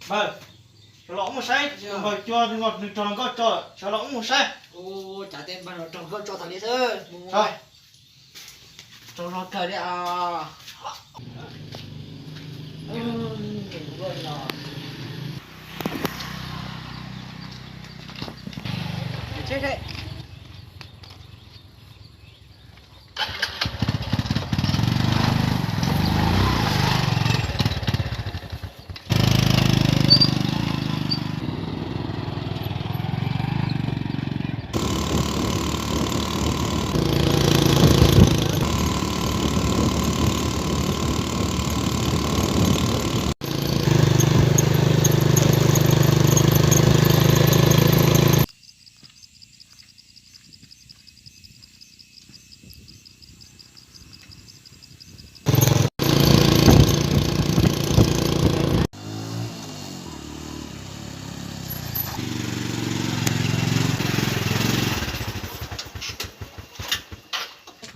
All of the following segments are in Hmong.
Npawg, sawv los mus saib, npawg cua nws raug hluas nkauj tso, sawv los mus saib. Cas tej npawg no raug nkauj tso tas li xwb. Raug hluas kawg li os.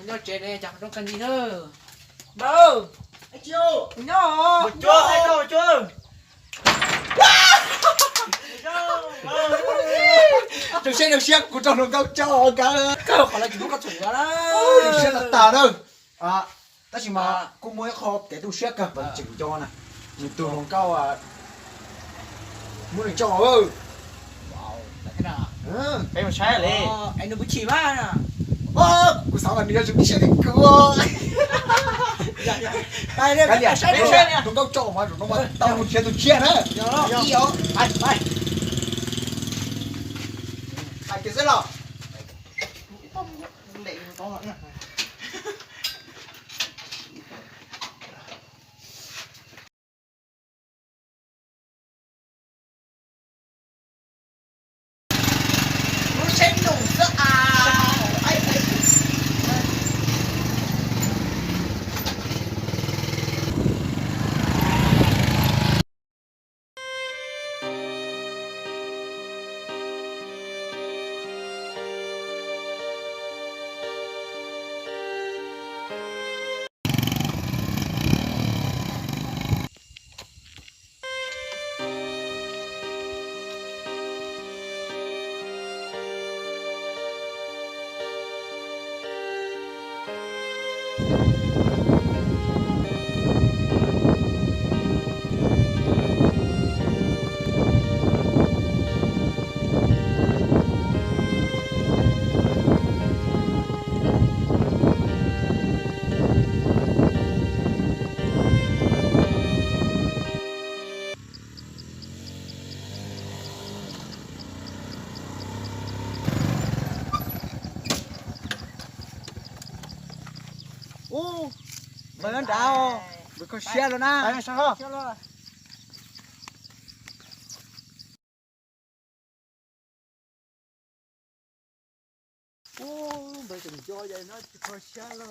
Nyob tsev ne, cas zoo kawg li na. Npawg, nyob. Rau siab, rau siab, kuv raug hluas nkauj tso kav. Kawg qhov no tsis muab koj txhom yuav na. Rau siab tas tas na. Tab sis mas kuj muaj ib qho kev tu siab kawg, npawg tseem nco na, nws tus hluas nkauj muab nws tso. Peb mus saib li. Es nws puas chim mas? Kuv xav mas nws yuav zoo siab li kuv. Kav liam, hluas nkauj tso mas zaum no mas tau mus nrhiav tus tshiab na. Ib os, hais kiag xwb los. Lub seb num xwb as. Ub, npawg nyob nrad os, npawg kho siab los na. Ub, npawg tseem nco ces no tsis kho siab los.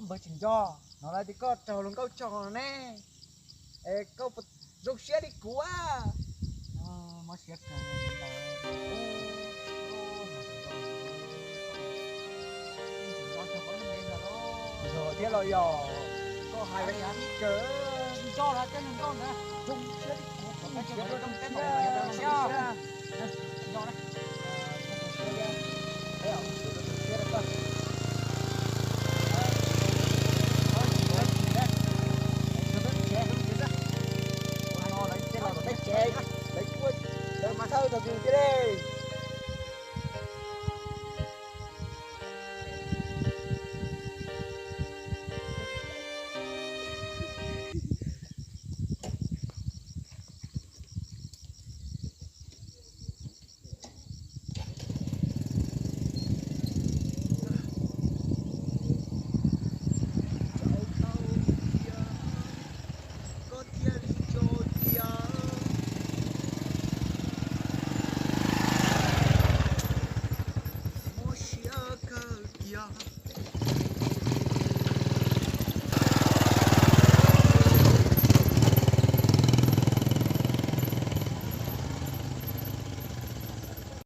Npawg tseem nco, hnov lawv tias koj raug hluas nkauj tso ne, es koj puas zoo siab li kuv a? Mob siab kawg li ntawd. Yog thiab los yog koj hais li ntawd. Tsis nco los tej hluas nkauj ntawd zoo siab li kuv, kuv tsis zoo siab.